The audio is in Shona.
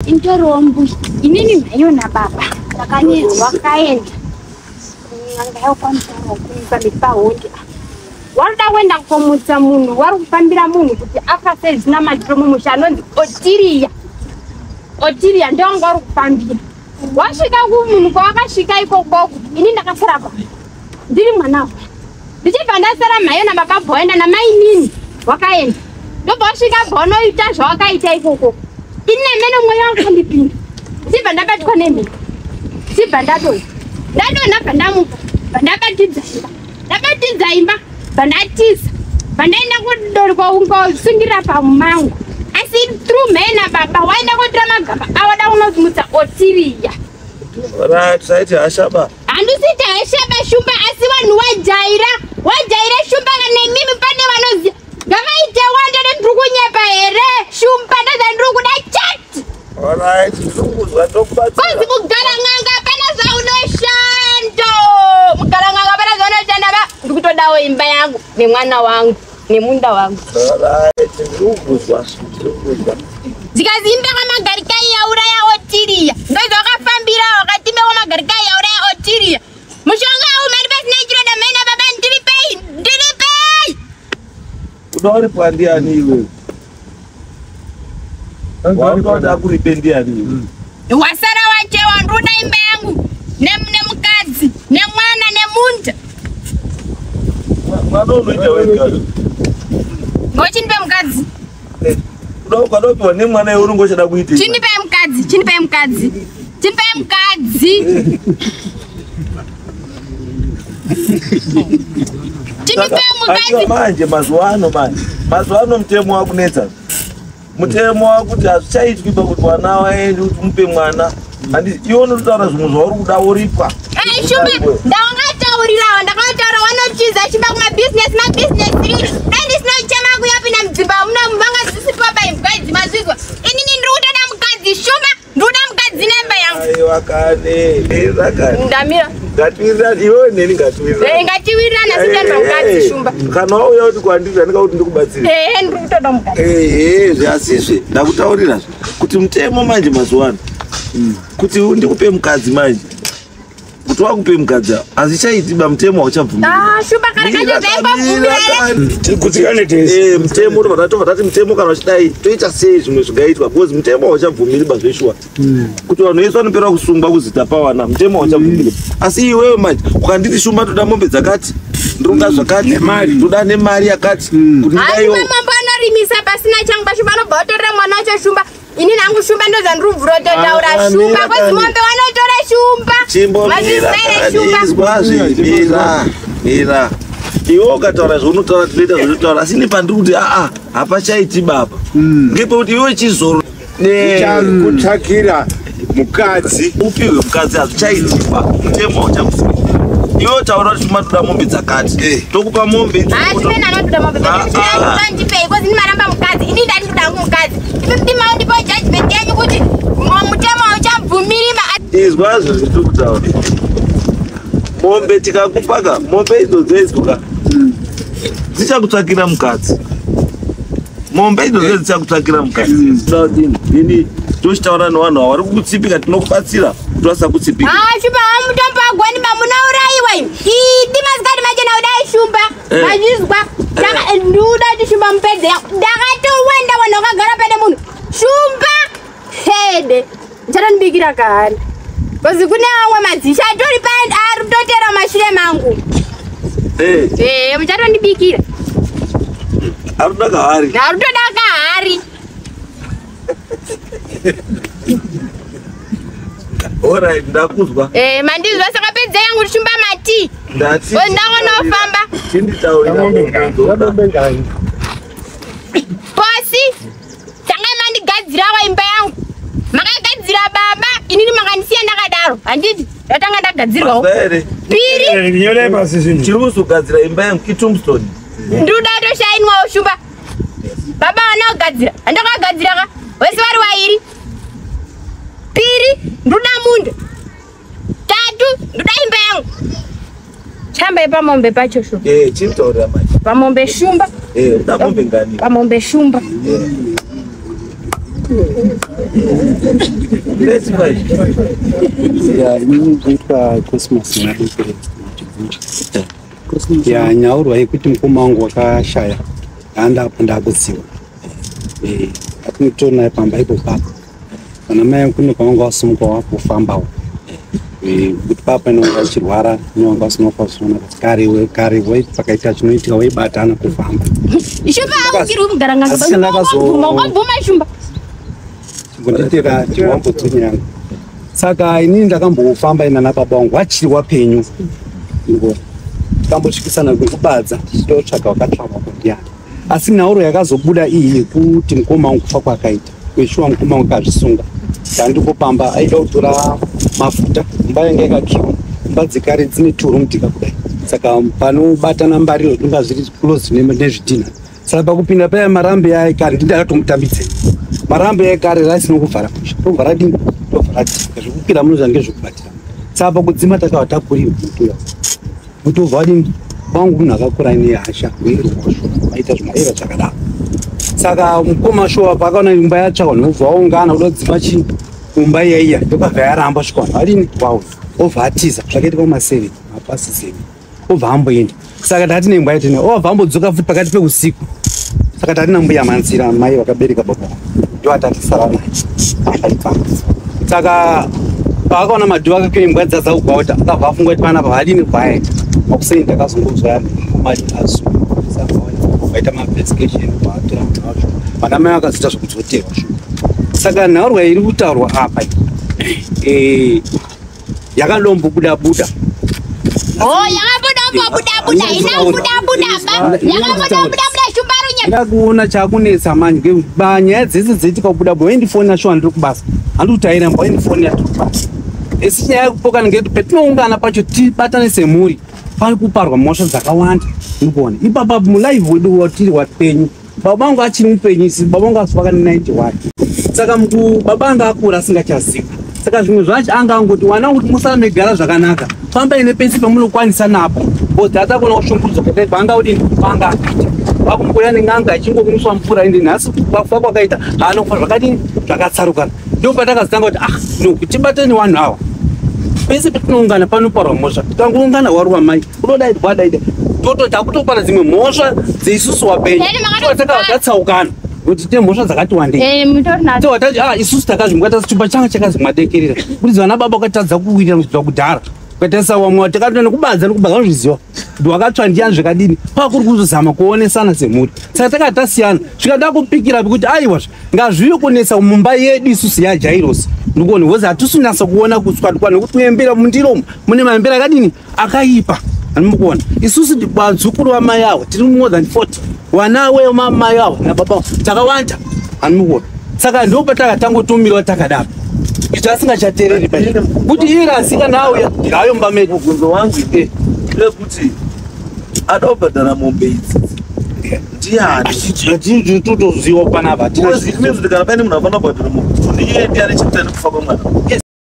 Intoriwo mbuya. Inini mhanyo nababa vakanyerwa vakaenda n'anga yokwamusoro pamberi pahondi. Waruda kuenda komutsa munhu, wari kufambira munhu kuti afa sei zvisina matiro mumusha, anonzi Otiriya. Otiriya ndewanga wari kufambira. Wasvika kumunhu kwawakasvika ikokoko, ini ndakasara pa ndiri mwana wa ndichibva ndasara mhayo nababa bhoenda namainini wakaenda. Ndobva wasvika bhonoita zvawakaita ikoko, ini namene mweya wakandipinda, ndichibva ndabatwa nemhepo, ndichibva ndadonha. Ndadonha, bva ndamuka, bva ndabatidza imba. Ndabatidza imba, bva ndatiza, bva ndaenda kudori kwausungirira pamumango. Asi through mhai nababa waenda kotora magaba awada kunomutsa Otiriya. Right, saiti hashaba. Handisiti hashaba, Shumba, asi vanhu wajaira, wajaira, Shumba. Kana imimi pane vanoziva, ngavaite wande. Ndiri kunyepa here, Shumba? Ndozvandiri kuda chete. Alright, ndiri kuzwa, tokubatsira. Kozi mugara n'anga pana zvaunoshanda, mugara n'anga pana zvaunoshanda ba. Ndiri kutodawo imba yangu nemwana wangu nemunda wangu. Alright, ndiri kuzwa, ndiri kuzwa. Dzikazi imba kwamagarikai yauraya Otiriya, ndozvakafambira wakatimba kwamagarikai yauraya Otiriya. Mushonga au mari pasina chiroda maina baba, ndiripei, ndiripei. Kuda uripwa ndiani iwe? Waunoda kuripe ndiani iwe? Wasara wachewa. Ndoda imba yangu nemukadzi nemwana nemunda. Mwana unoita wega. Ngochinipe mukadzi. Kuda ukada nemwana iwe, unenge uchada kuitei? Chinipai mukadzi, chinipai mukadzi, chinipai mukadzi, chinipai mukadzi. Aiwa, manje mazuva ano, manje mazuva ano mutemo wakunetsa, mutemo wakuti hazvichaitwi pakuti mwana waende kuti mupe mwana. Handi iwe unototaura zvimwe zvauri kuda, woripwa. Ai, Shumba, ndakataurirawo, ndakataura wanochiza, Shumba, kumabhizinesi, mabhizinesi riri. Dai ndisina kuchema kuyapinda mudzimba muno, vanga dzisipo paimbwa idzi, mazvizwa. Inini ndiri kutoda mukadzi, Shumba, ndiri kuda mukadzi nemba yangu. Aiwa kane, mira kane. Ndamira. Ngatiwirirane, iwewe neni ngatiwirirane. Eh, ngatiwirirane, asi ndarida mukadzi, Shumba. Kana wauya kuti kwandiri, handinga kuti ndikubatsire. Ehe, ndiri kutoda mukadzi. Ehe, zviasizve ndakutaurirazve kuti mutemo manje mazuva ano, kuti ndikupe mukadzi manje, kuti wakupe mukadzi hazvichaiti ba, mutemo hauchabvumiri. Ah, Shumba, kare kacho zvaimbobvumira here? Tigutsikane tese. Eh, mutemo tobva tati mutemo kana uchidai toita sei, zvimwe zvingaitwa, because mutemo hauchabvumiri bazveshuwa kuti vanhu vese vanopera kusungwa kuzita pawana. Mutemo hauchabvumiri, asi iwewe manje ukanditi, "Shumba, toda mombe dzakati, ndinoda zvakati." Nemari. Ndoda nemari yakati kuti Asi ndidaiwo. mamambo anorimisa pasina changu paShumba, anobva watorera mwana wacho, Shumba. Ini nangu, Shumba, ndozvandiri kubvurototaura. Ah, Shumba, mira kwezi kani. mombe wanotora, Shumba. Chimbomira. Mazvizwa here, Shumba? Izwazve, mira, mira. Iwe ukataura zvaunotaura, tinoita zvaunotaura, asi ini pandiri kuti aa, hapachaiti baba, ngepekuti iwe chizoro. Kutsvakira mukadzi. Upiwe mukadzi hazvichaitikwa, mutemo hauchabvumiri. Iwe taura kuti matoda mombe dzakati, tokupa mombe. Asi mene anotoda mombe. Ah, ah. Ndipei kozi ndimaramba mukadzi. Ini ndati ndoda hangu mukadzi. Ipi mdimawo, ndipo judgment yenyu kuti mutemo hauchabvumiri ma. Izwazvo zvitiri kutaura, mombe tikakupaka mombe idzodzo idzoka dzichakutsvakira mukadzi. Mombe idzodzo dzichakutsvakira mukadzi. Ini tochitaura nevanhu ava vari kukutsipika, tinokubatsira kuti vasakutsipika. Ah, Shumba, mutombo wagoni ba, munourayiwa imi. Idi masikati machena kudai, Shumba. Eh. Mazvizwa? Saka ndinoda kuti, Shumba, mupedze. Ndakatowenda vanhu vakagara pane munhu. Shumba. Hede. Ndichatondibikira kahari. Kozi kune amwe madzisha atori pa ari kutotera mashure mangu. Eh, Eh, muchatondibikira. ari kuda kahari. Ari kutoda kahari. Alright, ndakuzwa. Eh, mandizwa, saka pedze yangu, Shumba, mati. Ndati. Oh, ndakonofamba. Chinditaurira mombe dzoda. Posi tangai mandigadzirawo imba yangu. Makagadzira baba, inini makandisiya ndakadaro. Handiti ndatanga ndagadzirwawo. Mazwa here? Piri. Nyorei pasi zvinhu. Chiri kuzogadzira imba yangu itombstone. Ndoda toshainwawo, Shumba. Baba vana kugadzira, handakagadzira ka wese vari wairi. Piri, ndoda munda. Tatu, ndoda imba yangu. Chamba yepamombe pacho, Shumba. Eh, chinditaurira manje. Pamombe, Shumba. Eh, uda mombe ngani? Pamombe, Shumba. 35. Ya, inini ndinoitwa Cosmos Madekere. Ya, nyaurwa yekuti mukoma wangu wakashaya, ndaandapo ndakutsiwa. Atinotori naye pamba ipo papo. Vana mai kune kwavanga vasumuka wakufambawo. Kuti papa inonga achirwara, inonga vasina kwasona kare kare, pakaita chinoitika waibatana kufamba. Shumba aukiri kugara. Asi ndakazo- Ngabvuma, Shumba. Chimbonditera chiwambodzoni yangu. Saka inini ndakambofamba ina nababa wangu wachiri wapenyu, ngo tikambosvikisana kwekubadza tichitotsvaga wakatsvagwa kundiani. Asi nhauro yakazobuda iyi yekuti mukoma wangu kufa kwakaita kweshuwa, mukoma wangu akazvisunga. Ndandikopamba aida kutora mafuta, imba yanga yakakiwa, imba dzekare dzine turumudhika kudai, saka panobatana mbariro zvinonga zviri close nezvidhina. Saka pakupinda paya marambi aya ekare, ndindakatomutambidze marambi ekare raisina kuvhara musha, tobva radini, tobva radhika zvekukwira munoza ngezvekubatira. Saka pakudzima takava takuriwa mutuya muti ubva wadini wangu, munhu akakura ine hasha weirwosho aita zvimaira zvakadaro. Saka mukoma shuwa pakaona imba yatsva, vanhu vobva vaungana kuda kudzima chii imba iya iya, ndokabva yaramba svika vanhu vadini wauya, obva atiza. Zvakaitika kuma7, mapasi 7, obva amboenda. Saka ndati nembwa yacho, obva ambodzoka futi pakati peusiku. Saka tati nambuya Manzira, mai vakabereka baba vangu, ndo atatisara naye akaipamba. Saka paakaona madhu akakwira imbwa dzadzakugwauta, akabva afunga kuti panapa vadini kwaenda makuseni. Ndakazongozwa mari asu vaita mainvestigation, vatora munhu wacho, vana mai vakazoita zvekudzoterwa. Saka nhaurwa iri kutaurwa apa iyi, yakadombobuda buda. Oh, yakabuda buda buda, ina buda buda ba. Yakabuda buda buda, Shumba runya. Ndakuona chakunetsa manje nyaya dzese dzeitika kubuda buda, waindifonera shuwa ndiri kubasa, handi kuti airamba, waindifonera ndiri kubasa. Isi nyaya yekupokana ngekuti petinoungana pacho tibatane semhuri, pari kuparwa mhosva dzakawanda. Ndikuona ipapa mulive wedu watiri wapenyu, baba vangu achiri mupenyu, isi baba vangu asvaka 91. Saka baba anga akura asingachazivi, saka zvimwe zvacho anga angoti wana kuti musamegara zvakanaka, fambai nepesi pamunokwanisa napo, because atakona kushungurudzwa kuita panga udini panga akuita vakumbuya nen'anga ichingomuswa mvura. Ende nhasi kufa kwakaita haana kufa zvakadini zvakatsarukana. Ndo patakazotanga kuti ah no, tibatane vanhu ava. Pese petinoungana panoparwa mhosva, tikangoungana waruwa mai unodai wadai, toto takutopara dzimwe mhosva dzeisusu wapenyu. Ende makatozvipara. Takava tatsaukana kuti tine mhosva dzakati wandei. Mutori nadzo. Tati ah, isusu takazvimbwa chumba changa chakazi mwadekerera kuti vana baba wakatadza kuwirira kubva kudhara, ukatarisa wamwe takatoenda nekubadza nekubadza, vanozviziva kuti wakatsva ndiyani zvakadini, pakuri kuzozama kuonesana semhuri. Saka takati tasiyana zvikada kupikira kuti aiwa, ngazvive kunetsa mumba yedu isusu yaJairos. Ndikuona because hatisi kunasa kuona kutswatukwa nekuti kuembera mundiromo mune maembera akadini akaipa. Anomukuona isusu vadzukuru vamai avo tiri more than 40, vana wemamai avo nababa avo takawanda, anomukuona. Saka ndo patakatangotumirawo takadaro izvo asingachateereri pai kuti iye asikana auya hayo mumba medu. Mubvunzo wangu ndewekuti ada kubhadhara mombe idzi ndiani? Totoziwa panapa. Because it means kuti kana paine munhu afana kubhadhara mombe, ndiye ndiani chekuita nekufa kwemwana.